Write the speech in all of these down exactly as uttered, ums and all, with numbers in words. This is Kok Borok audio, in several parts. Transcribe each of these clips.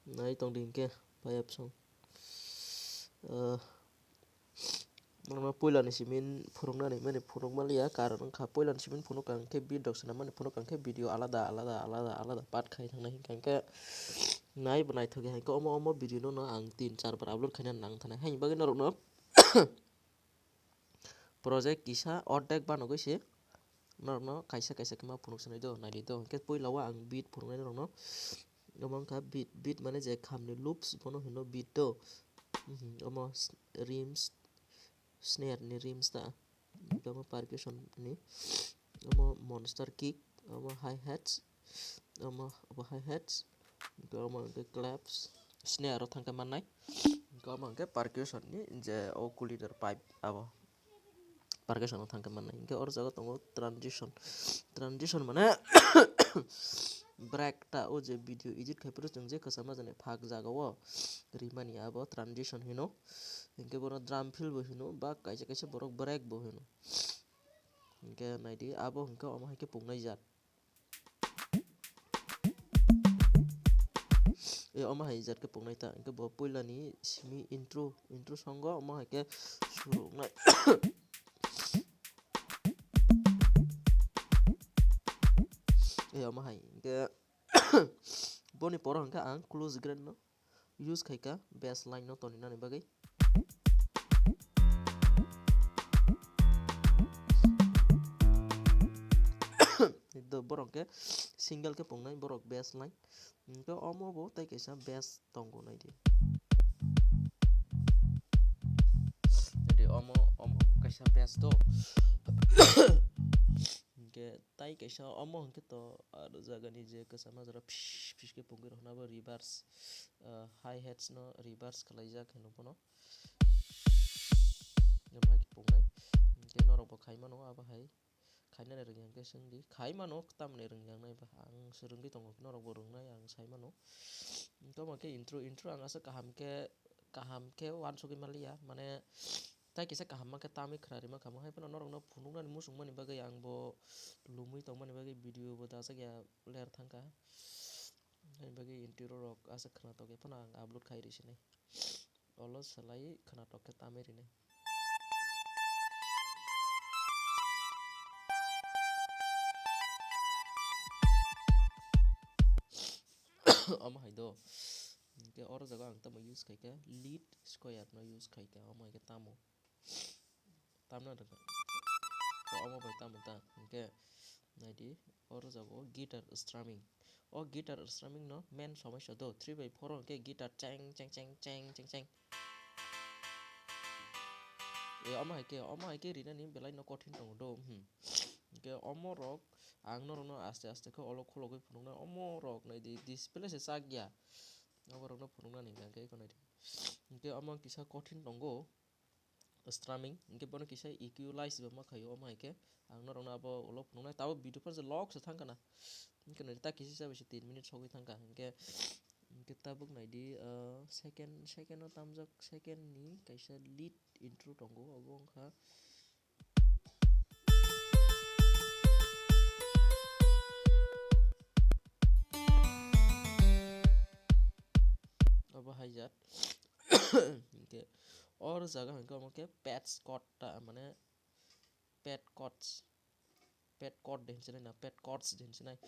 Nai tong di hinkhe, payap song. Ah, norokno puila ni simi phunuknani mani phunuk manliya, karon wngkha puila ni simi phunuk ang khe beat rok swnam mani phunuk ang khe video alada, alada, alada, alada part khai thangnai hinkha hinkhe nai bo naithok ya hinkhe omo, omo video no, no ang tin char bar upload khaina nang thanai. Haini bagwi norokno project kisa ordek banogwi se norokno kaisa kaisa khe ma phunuk sanai do, naidi do. Hinkhe puila o ang beat phunuknai norokno. Omo wngkha beat, beat mane je khamni loops bono hino beat do. Mhm, omo s-, rims, snare ni rims ta. Omo percussion ni, omo monster kick, omo hi-hats, omo, omo hi-hats, omo hwnkhe claps, snare o thangkhe mannai, omo hwnkhe percussion ni je o cleaner pipe abo percussion o thangkhe mannai. Hinkhe oro jaga tongo transition, transition mane break ta, o je video edit khai phuru chwng je kwchama jani phak jaga o rimani abo transition hino. Hinkhe bono drum fill bo hino, ba kaisa kaisa borok break bo hino. Hinkhe naidi, abo hinkhe omo hai khe pungnai jat. E, omo hai jat khe pungnai ta. Hinkhe bo puila ni simi intro, intro song o omo hai khe suruknai. E, omo hai hinkhe boni poro hinkhe ang close grain no use khaika bass line no toninani bagwi. Do borok khe single khe pungnai borok bass line. Hinkhe omo bo tei kaisa bass tongo naidi. Naidi omo, omo kaisa bass do. Hinkhe tai kaisa omo hinkhe to aro jagani je kwchama jora phish phish khe pungwi rokna bo reverse, ah, hi-hats no reverse khlaijak hino bono. Omo hai khe pungnai. Hinkhe norok bo khai mano abo hai. Khainani rwngya hinkhe swngdi. Khai mano tamni rwngya wngnai ba. Ang se rwngwi tongo norok bo rwngnai ang sai mano. Hinkhe omo khe intro, intro ang aswk kaham khe, kaham khe uansugwi manliya. Mane tai kisa kaham mankhe tamwi khna rima kha, mo hai phano norokno phunuknani muchungmani bagwi ang bo lumwi tongmani bagwi video bo dajak ya ler thangkha. Haini bagwi intro rok aswk khnatok ya phano ang upload khai rw sinai. Olo swlaiwi khnatok khe tamwi rinai. Omo hai do. Hinkhe oro jaga ang tamo use khaikha lead square no use khaikha, omo hai khe tamo. Tamna rwkha. To omo bai tamo ta. Hinkhe naidi oro jaga o guitar strumming. O guitar strumming no main somosya do. Three by four o hinkhe guitar cheng, cheng, cheng, cheng, cheng, cheng. E, omo hai khe, omo hai khe rinani belai no kothin tongo do. Hmm. Hinkhe omo rok ang norokno aste aste khe olo khulogwi phunuknai. Omo rok naidi display se chak ya. Obo rokno phunuknani hinkhe eko naidi. Hinkhe omo kisa kothin tongo. Strumming, hinkhe bono kisa equalize bo ma khaio, omo hai khe ang norokno abo ulo phunuknai, tabuk video phano se lok se thangkha na, hinkhe nai ta kisa hisabe se tin minute sogwi thangkha, hinkhe, hinkhe tabuk naidi, ah, second, second o tamjak, second ni kaisa lead intro tongo, obo wngkha. Obo hai jat. Hinkhe or jaga hinkhe omo khe pad chord ta, mane pad chords, pad chord de hinsinai na, pad chords de hinsinai.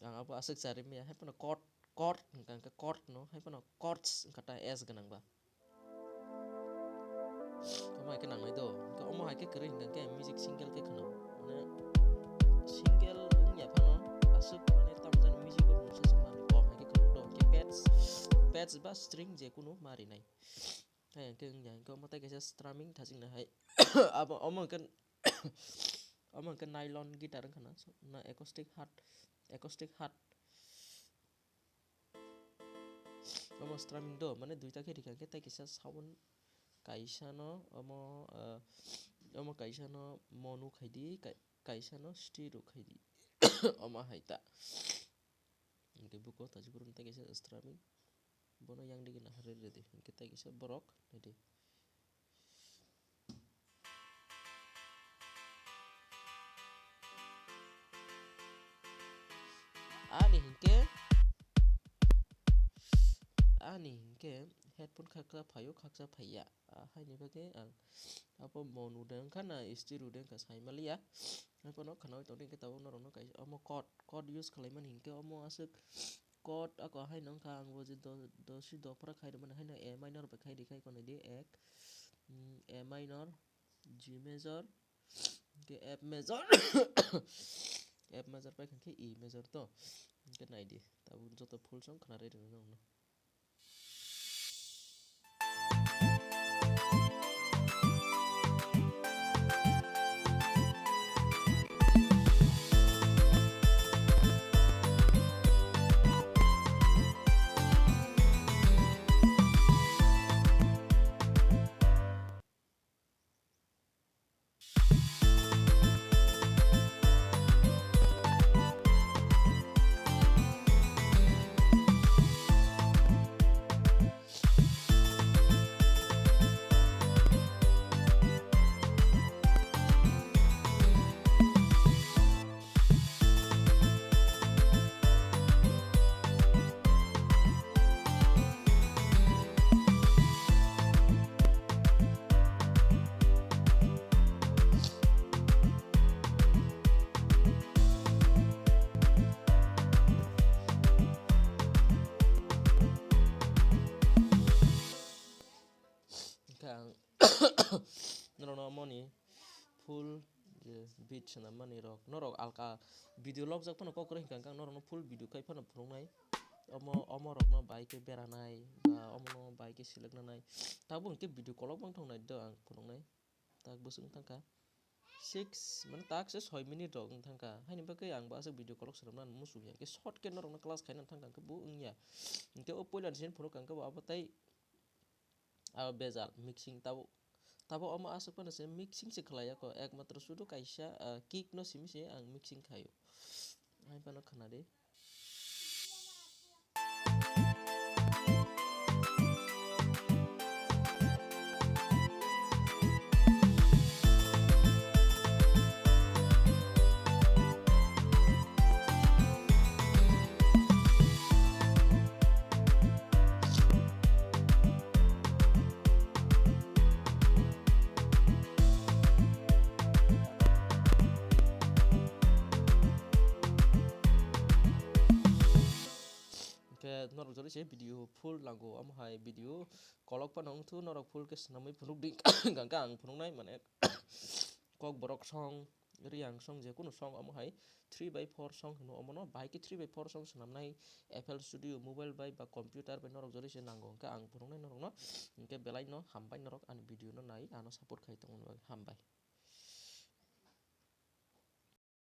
Ang abo aswk chari maya, hai phano chord, chord hinkha hinkhe chord no, hai phano chords hinkha ta S gwnang ba. Omo hai khe nangnai do, hinkhe omo hai khe kwrwi hinkha hinkhe music single khe khwna, mane single wngya phano aswk mane tamjani music o mungsa se manwi kok hai khe khwna do, hinkhe pads, pads ba string je kunu ma rinai. Hai hinkhe wngya hinkhe omo tei kaisa strumming thachikna hai. Abo omo hinkhe, omo hinkhe nylon guitar wngkha na, na acoustic hat, acoustic hat. Omo strumming do, mane duita khe rikha khe tei kisa sound kaisa no omo, ah, omo kaisa no mono khaidi, kai-, kaisa no stereo khaidi. Omo hai ta. Hinkhe buko tajikurun tei kaisa strumming. Bono yang digi nahar rw rw di. Hinkhe tei kisa borok naidi. Ani hinkhe ani hinkhe headphone khaksa phaio, khaksa phaiya. Ah, haini bagwi ang abo mo nude wngkha na stereo de wngkha sai maliya. Haiphano khwnawi tongdi hinkhe tabuk norokno kaisa omo chord, chord use khwlaimani hinkhe omo aswk chord ako haino wngkha ang bo je do-, dosi dophra khai rwmani haino A minor bai khai rikha iko naidi ek, mm, A minor, G major, hinkhe F major, F major pai kha khe E major to, hinkhe naidi tabuk joto full song khwnarwi rwno norokno. Hwnkhe ang norokno omoni full je beat swnam mani rok, norok alka video lobjak phano kok kwrwi hwnkha, hwnkhe ang norokno full video khai phano phunuknai. Omo, omo rokno bai khe beranai ba omono bai khe select nanai, tabuk hwnkhe video kolok bang thongnai do ang phunuknai. Tak bwswk wng thangkha six, mane tak se soi minute rok wng thangkha, haini bagwi ang bo aswk video kolok swnamna muchung ya, hwnkhe short khe norokno class khaina thangkha, hwnkhe bo wngya. Hwnkhe o puila ni sini phunukha, hwnkhe bo abo tei abo bejal mixing tabo, tabo omo aswk phano se mixing se khlai ya kho, ekmatro sudu kaisa, ah, kick no simi se ang mixing khaio. Hai phano khna di. Hwnkhe norok jora se video full nango, omo hai video kolok phano wngthu, norok full khe swnamwi phunuk di, hwnkha khe ang phunuknai mane Kokborok song, Reang song, je kunu song omo hai three by four song hino, omono bahai khe three by four song swnamnai, F L Studio mobile bai ba computer bai norok jora se nango, hwnkhe ang phunuknai norokno, hwnkhe belai no hambai norok ani video no nai ano support khai tongmani bagwi, hambai.